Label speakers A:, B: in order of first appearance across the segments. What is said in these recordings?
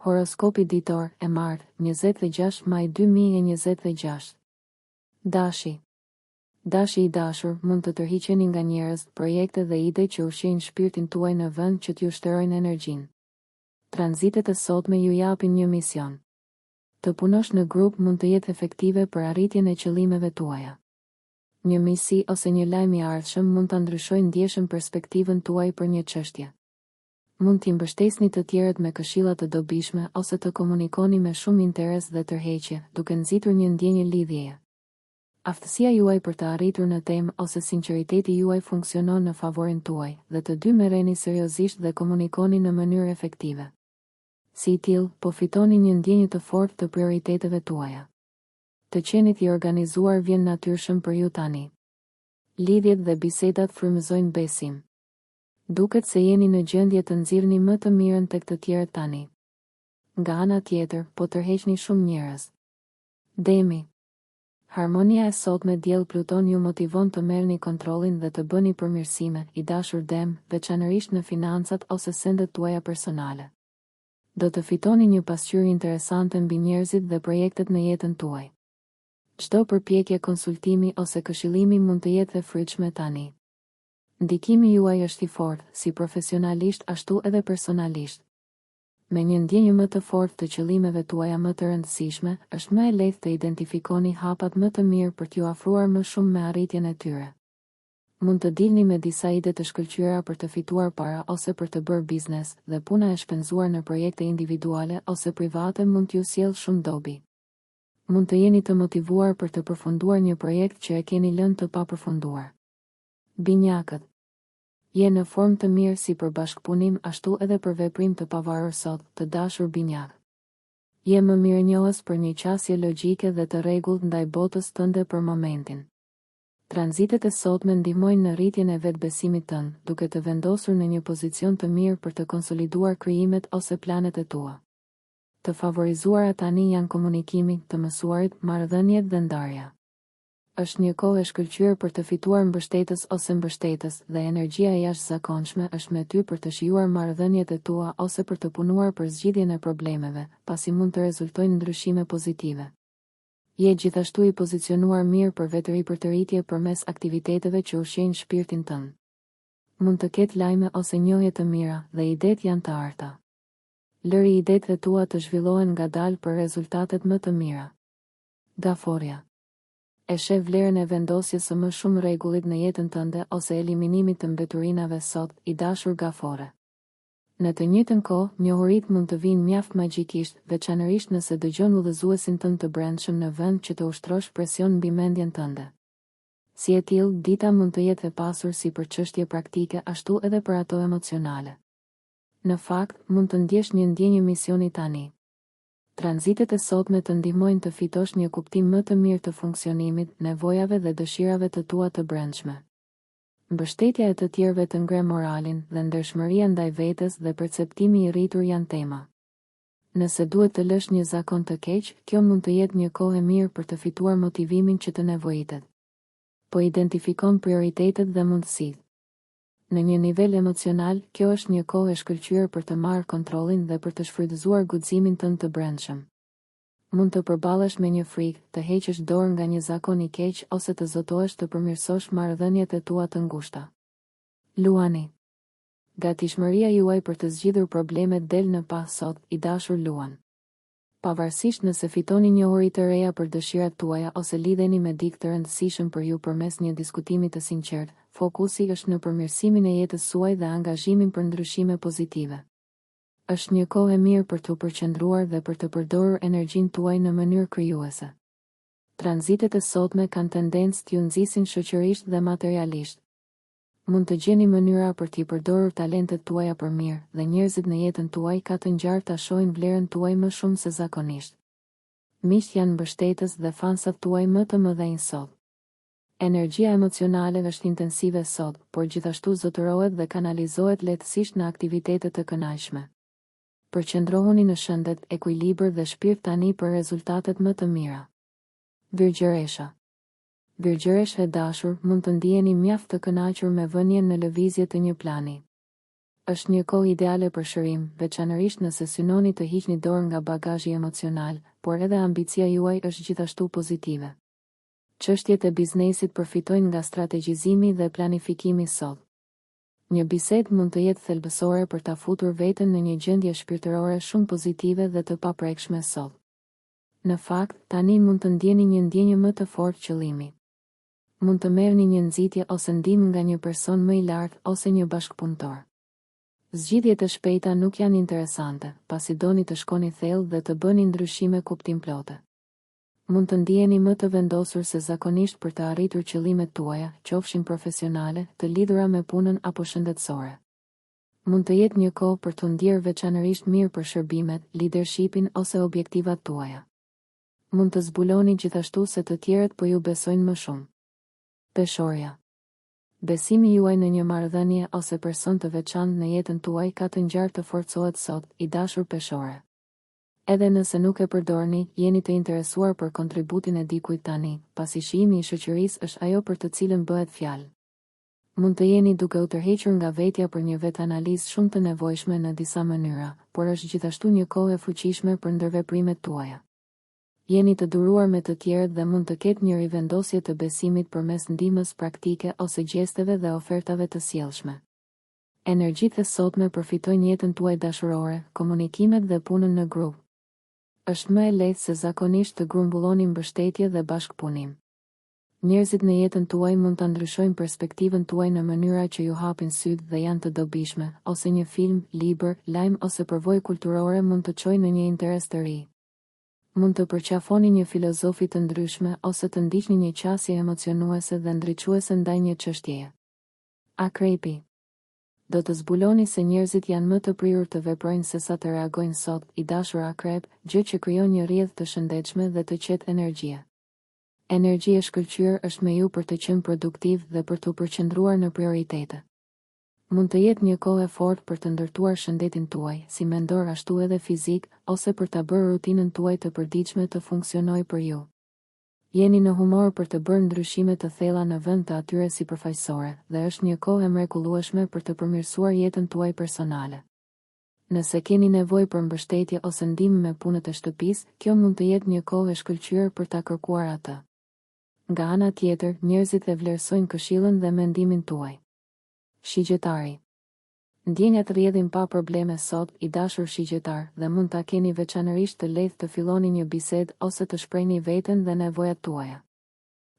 A: Horoskopi ditor, e martë, 26 maj 2026. Dashi. Dashi i dashur, mund të tërhiqeni nga njerëz, projekte dhe ide që ushqejnë shpirtin tuaj në vend që t'ju shterojnë energjinë. Tranzitet e sotme ju japin një mision. Të punosh në grup mund të jetë efektive për arritjen e qëllimeve tuaja. Një miqësi ose një lajm i ardhshëm mund ta ndryshojë ndjeshëm perspektivën tuaj për një çështje. Mund t'i mbështesni të tjerët me këshilla të dobishme ose të komunikoni me shumë interes dhe tërheqje, duke nxitur një ndjenjë lidhjeje. Aftësia juaj për të arritur në temë ose sinqeriteti juaj funksionon në favorin tuaj, dhe të dy merreni seriozisht dhe komunikoni në mënyrë efektive. Si i tillë, po fitoni një ndjenjë të fortë të prioriteteve tuaja. Të qenit i organizuar vjen natyrshëm për ju tani. Lidhjet dhe bisedat frymëzojnë besim. Duket se jeni në gjendje të nxirrni më të mirën tek të tjerët tani. Nga ana tjetër, po tërheqni shumë njerëz. Demi. Harmonia e sotme Diell-Pluton ju motivon të merrni kontrollin dhe të bëni përmirësime, i dashur Dem, veçanërisht në financat ose sendet tuaja personale. Do të fitoni një pasqyrë interesante mbi njerëzit dhe projektet në jetën tuaj. Çdo përpjekje konsultimi ose këshillimi mund të jetë e frytshme tani. Ndikimi juaj është i fortë, si profesionalisht ashtu edhe personalisht. Me një ndjenjë më të fortë të qëllimeve tuaja më të rëndësishme, është më e lehtë të identifikoni hapat më të mirë për t'ju afruar më shumë me arritjen e tyre. Mund të dilni me disa ide të shkëlqyera për të fituar para ose për të bërë biznes, dhe puna e shpenzuar në projekte individuale ose private mund t'ju sjellë shumë dobi. Mund të jeni të motivuar për të përfunduar një projekt që e keni lënë të papërfunduar. Binjakët. Je në formë të mirë si për bashkëpunim ashtu edhe për veprim të pavarur sot, të dashur Binjakë. Je më mirënjohës për një qasje logjike dhe të rregullt ndaj botës tënde për momentin. Tranzitet e sotme ndihmojnë në rritjen e vetëbesimit tënd, duke të vendosur në një pozicion të mirë për të konsoliduar krijimet ose planet e tua. Të favorizuara tani janë komunikimi, të mësuarit, marrëdhëniet dhe ndarja. Është një kohë e shkëlqyer për të fituar mbështetës ose mbështetës dhe energjia e jashtëzakonshme është me ty për të shijuar marrëdhëniet e tua ose për të punuar për zgjidhjen e problemeve, pasi mund të rezultojnë ndryshime pozitive. Je gjithashtu i pozicionuar mirë për vetëripërtëritje përmes aktiviteteve që ushqejnë shpirtin tënd. Mund të ketë lajme ose njohje të mira dhe idetë janë të arta. Lëri idetë e tua të zhvillohen ngadalë për rezultatet më të mira. Gaforrja. E sheh vlerën e vendosjes së më shumë rregullit në jetën tënde ose eliminimit të mbeturinave sot, i dashur Gaforre. Në të njëjtën kohë, njohuritë mund të vijnë mjaft magjikisht, veçanërisht nëse dëgjon udhëzuesin tënd të brendshëm në vend që të ushtrosh presion mbi mendjen tënde. Si e tillë, dita mund të jetë e pasur si për çështje praktike ashtu edhe për ato emocionale. Në fakt, mund të ndjesh një ndjenjë misioni tani. Tranzitet e sotme të ndihmojnë të fitosh një kuptim më të mirë të funksionimit, nevojave dhe dëshirave të tua të brendshme. Mbështetja e të tjerëve të ngre moralin, dhe ndershmëria ndaj vetes dhe perceptimi i rritur janë tema. Nëse duhet të lësh një zakon të keq, kjo mund të jetë një kohë e mirë për të fituar motivimin që të nevojitet. Po identifikon prioritetet dhe mundësitë. Në një nivel emocional, kjo është një kohë e shkëlqyer për të marrë kontrollin dhe për të shfrytëzuar guximin tënd të brendshëm. Mund të përballesh me një frikë, të heqësh dorë nga një zakon i keq ose të zotohesh të përmirësosh marrëdhëniet e tua të ngushta. Luani. Gatishmëria juaj për të zgjidhur problemet del në pah sot, i dashur Luan. Pavarësisht nëse fitoni njohuri të reja për dëshirat tuaja ose lidheni me dikë të rëndësishëm për ju përmes një diskutimi të sinqertë, fokusi është në përmirësimin e jetës suaj dhe angazhimin për ndryshime pozitive. Është një kohë e mirë për t'u përqendruar dhe për të përdorur energjinë tuaj në mënyrë krijuese. Tranzitet e sotme kanë tendencë t'ju nxisin shoqërisht dhe materialisht. Mund të gjeni mënyra për t'i përdorur talentet tuaja për mirë, dhe njerëzit në jetën tuaj ka të ngjarë ta shohin vlerën tuaj më shumë se zakonisht. Miqtë janë mbështetës dhe fansat tuaj më të mëdhenj sot. Energjia emocionale është intensive sot, por gjithashtu zotërohet dhe kanalizohet lehtësisht në aktivitete të kënaqshme. Përqendrohuni në shëndet, ekuilibër dhe shpirt tani për rezultatet më të mira. Virgjëresha. Virgjëreshë e dashur, mund të ndiheni mjaft të kënaqur me vënien në lëvizje të një plani. Është një kohë ideale për shërim, veçanërisht nëse synoni të hiqni dorë nga bagazhi emocional, por edhe ambicia juaj është gjithashtu pozitive. Çështjet e biznesit përfitojnë nga strategjizimi dhe planifikimi sot. Një bisedë mund të jetë thelbësore për ta futur veten në një gjendje shpirtërore shumë pozitive dhe të paprekshme sot. Në fakt, tani mund të ndjeni një ndjenjë më të fortë qëllimi. Mund të merrni një nxitje ose ndihmë nga një person më i lartë ose një bashkëpunëtor. Zgjidhjet e shpejta nuk janë interesante, pasi doni të shkoni thellë dhe të bëni ndryshime kuptimplote. Mund të ndiheni më të vendosur se zakonisht për të arritur qëllimet tuaja, qofshin profesionale, të lidhura me punën apo shëndetësore. Mund të jetë një kohë për t'u ndjerë veçanërisht mirë për shërbimet, lidershipin ose objektivat tuaja. Mund të zbuloni gjithashtu se të tjerët po ju besojnë më shumë. Peshorja. Besimi juaj në një marrëdhënie ose person të veçantë në jetën tuaj ka të ngjarë të forcohet sot, i dashur Peshore. Edhe nëse nuk e përdorni, jeni të interesuar për kontributin e dikujt tani, pasi shijimi i shoqërisë është ajo për të cilën bëhet fjalë. Mund të jeni duke u tërhequr nga vetja për një vetanalizë shumë të nevojshme në disa mënyra, por është gjithashtu një kohë e fuqishme për ndërveprimet tuaja. Jeni të duruar me të tjerët dhe mund të ketë një rivendosje të besimit përmes ndihmës praktike ose gjesteve dhe ofertave të sjellshme. Energjitë e sotme përfitojnë jetën tuaj dashurore, komunikimet dhe punën në grup. Është më e lehtë se zakonisht të grumbulloni mbështetje dhe bashkëpunim. Njerëzit në jetën tuaj mund ta ndryshojnë perspektivën tuaj në mënyra që ju hapin sytë dhe janë të dobishme, ose një film, libër, lajm ose përvojë kulturore mund të çojë në një interes të ri. Mund të përqafoni një filozofi të ndryshme ose të ndiqni një qasje emocionuese dhe ndriçuese ndaj një çështjeje. Akrepi. Do të zbuloni se njerëzit janë më të prirur të veprojnë sesa të reagojnë sot, i dashur Akrep, gjë që krijon një rrjedhë të shëndetshme dhe të qetë energjie. Energji e shkëlqyer është me ju për të qenë produktiv dhe për t'u përqendruar në prioritete. Mund të jetë një kohë e fortë për të ndërtuar shëndetin tuaj, si mendor ashtu edhe fizik, ose për ta bërë rutinën tuaj të përditshme të funksionojë për ju. Jeni në humor për të bërë ndryshime të thella në vend të atyre sipërfaqësore, dhe është një kohë e mrekullueshme për të përmirësuar jetën tuaj personale. Nëse keni nevojë për mbështetje ose ndihmë me punët e shtëpisë, kjo mund të jetë një kohë e shkëlqyer për ta kërkuar atë. Nga ana tjetër, njerëzit e vlerësojnë këshillën dhe mendimin tuaj. Shigjetari. Ndjenjat rrjedhin pa probleme sot, i dashur Shigjetar, dhe mund ta keni veçanërisht të lehtë të filloni një bisedë ose të shprehni veten dhe nevojat tuaja.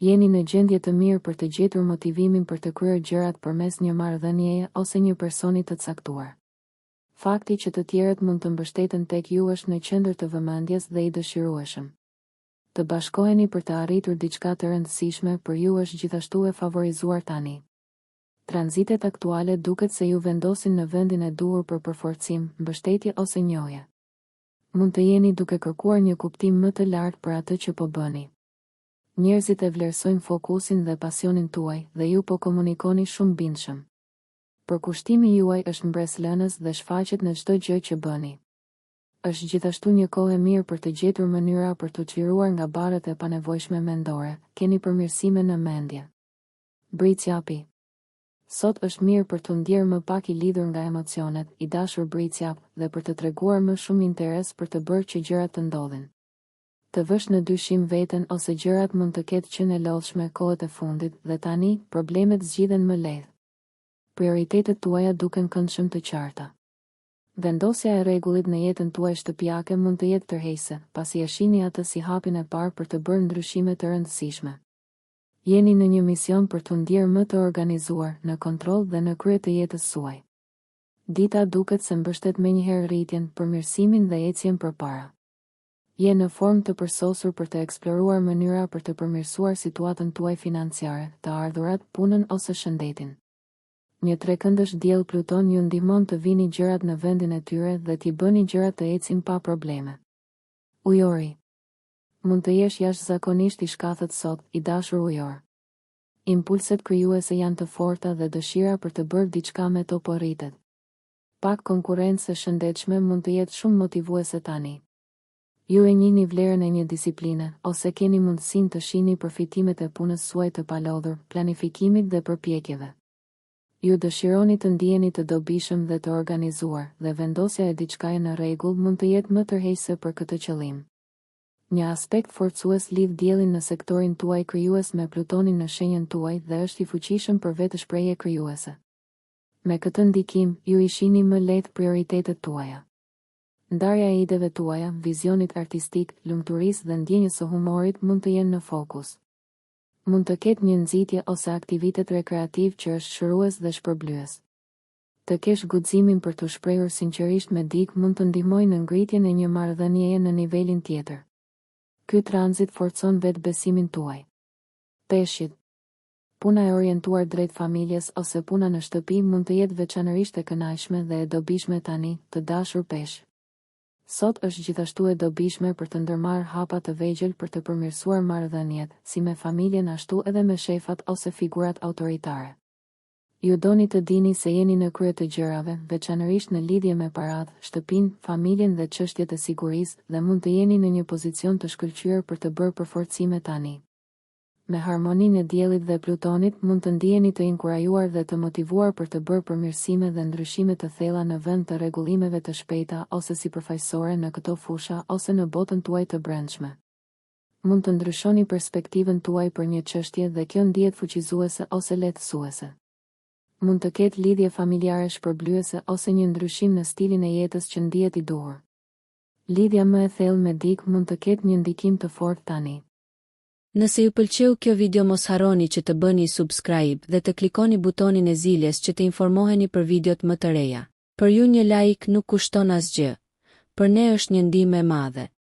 A: Jeni në gjendje të mirë për të gjetur motivimin për të kryer gjërat përmes një marrëdhënieje ose një personi të caktuar. Fakti që të tjerët mund të mbështeten tek ju është në qendër të vëmendjes dhe i dëshirueshëm. Të bashkoheni për të arritur diçka të rëndësishme për ju është gjithashtu e favorizuar tani. Tranzitet aktuale duket se ju vendosin në vendin e duhur për përforcim, mbështetje ose njohje. Mund të jeni duke kërkuar një kuptim më të lartë për atë që po bëni. Njerëzit e vlerësojnë fokusin dhe pasionin tuaj dhe ju po komunikoni shumë bindshëm. Përkushtimi juaj është mbresëlënës dhe shfaqet në çdo gjë që bëni. Është gjithashtu një kohë e mirë për të gjetur mënyra për t'u çliruar nga barrët e panevojshme mendore, keni përmirësime në mendje. Bricjapi. Sot është mirë për t'u ndjerë më pak i lidhur nga emocionet, i dashur Bricjap, dhe për të treguar më shumë interes për të bërë që gjërat të ndodhin. Të vësh në dyshim veten ose gjërat mund të ketë qenë e lodhshme kohët e fundit dhe tani, problemet zgjidhen më lehtë. Prioritetet tuaja duken këndshëm të qarta. Vendosja e rregullit në jetën tuaj shtëpiake mund të jetë tërheqëse, pasi e shihni atë si hapin e parë për të bërë ndryshime të rëndësishme. Jeni në një mision për t'u ndjerë më të organizuar, në kontroll dhe në krye të jetës suaj. Dita duket se mbështet menjëherë rritjen, përmirësimin dhe ecjen përpara. Je në formë të përsosur për të eksploruar mënyra për të përmirësuar situatën tuaj financiare, të ardhurat, punën ose shëndetin. Një trekëndësh Diell-Pluton ju ndihmon të vini gjërat në vendin e tyre dhe t'i bëni gjërat të ecin pa probleme. Ujori. Mund të jesh jashtëzakonisht i shkathët sot, i dashur Ujor. Impulset krijuese janë të forta dhe dëshira për të bërë diçka me to po rritet. Pak konkurrencë e shëndetshme mund të jetë shumë motivuese tani. Ju e njihni vlerën e një disipline, ose keni mundësinë të shihni përfitimet e punës suaj të palodhur, planifikimit dhe përpjekjeve. Ju dëshironi të ndiheni të dobishëm dhe të organizuar, dhe vendosja e diçkaje në rregull mund të jetë më tërheqëse për këtë qëllim. Një aspekt forcues lidh Diellin në sektorin tuaj krijues me Plutonin në shenjën tuaj dhe është i fuqishëm për vetëshprehje krijuese. Me këtë ndikim, ju i shihni më lehtë prioritetet tuaja. Ndarja e ideve tuaja, vizionit artistik, lumturisë dhe ndjenjës së humorit mund të jenë në fokus. Mund të ketë një nxitje ose aktivitet rekreativ që është shërues dhe shpërblyes. Të kesh guximin për t'u shprehur sinqerisht me dikë mund të ndihmojë në ngritjen e një marrëdhënieje në nivelin tjetër. Ky tranzit forcon vetëbesimin tuaj. Peshqit. Puna e orientuar drejt familjes ose puna në shtëpi mund të jetë veçanërisht e kënaqshme dhe e dobishme tani, të dashur Peshq. Sot është gjithashtu e dobishme për të ndërmarrë hapa të vegjël për të përmirësuar marrëdhëniet, si me familjen ashtu edhe me shefat ose figurat autoritare. Ju doni të dini se jeni në krye të gjërave, veçanërisht në lidhje me paratë, shtëpinë, familjen dhe çështjet e sigurisë, dhe mund të jeni në një pozicion të shkëlqyer për të bërë përforcime tani. Me harmoninë e Diellit dhe Plutonit mund të ndiheni të inkurajuar dhe të motivuar për të bërë përmirësime dhe ndryshime të thella në vend të rregullimeve të shpejta ose sipërfaqësore në këto fusha ose në botën tuaj të brendshme. Mund të ndryshoni perspektivën tuaj për një çështje dhe kjo ndihet fuqizuese ose lehtësuese. Mund të ketë lidhje familjare shpërblyese ose një ndryshim në stilin e jetës që ndihet i duhur. Lidhja më e thellë me dikë mund të ketë një ndikim të fortë tani.
B: Nëse ju pëlqeu kjo video mos harroni që të bëni subscribe dhe të klikoni butonin e ziles që të informoheni për videot më të reja. Për ju një like nuk kushton asgjë. Për ne është një ndihmë e madhe.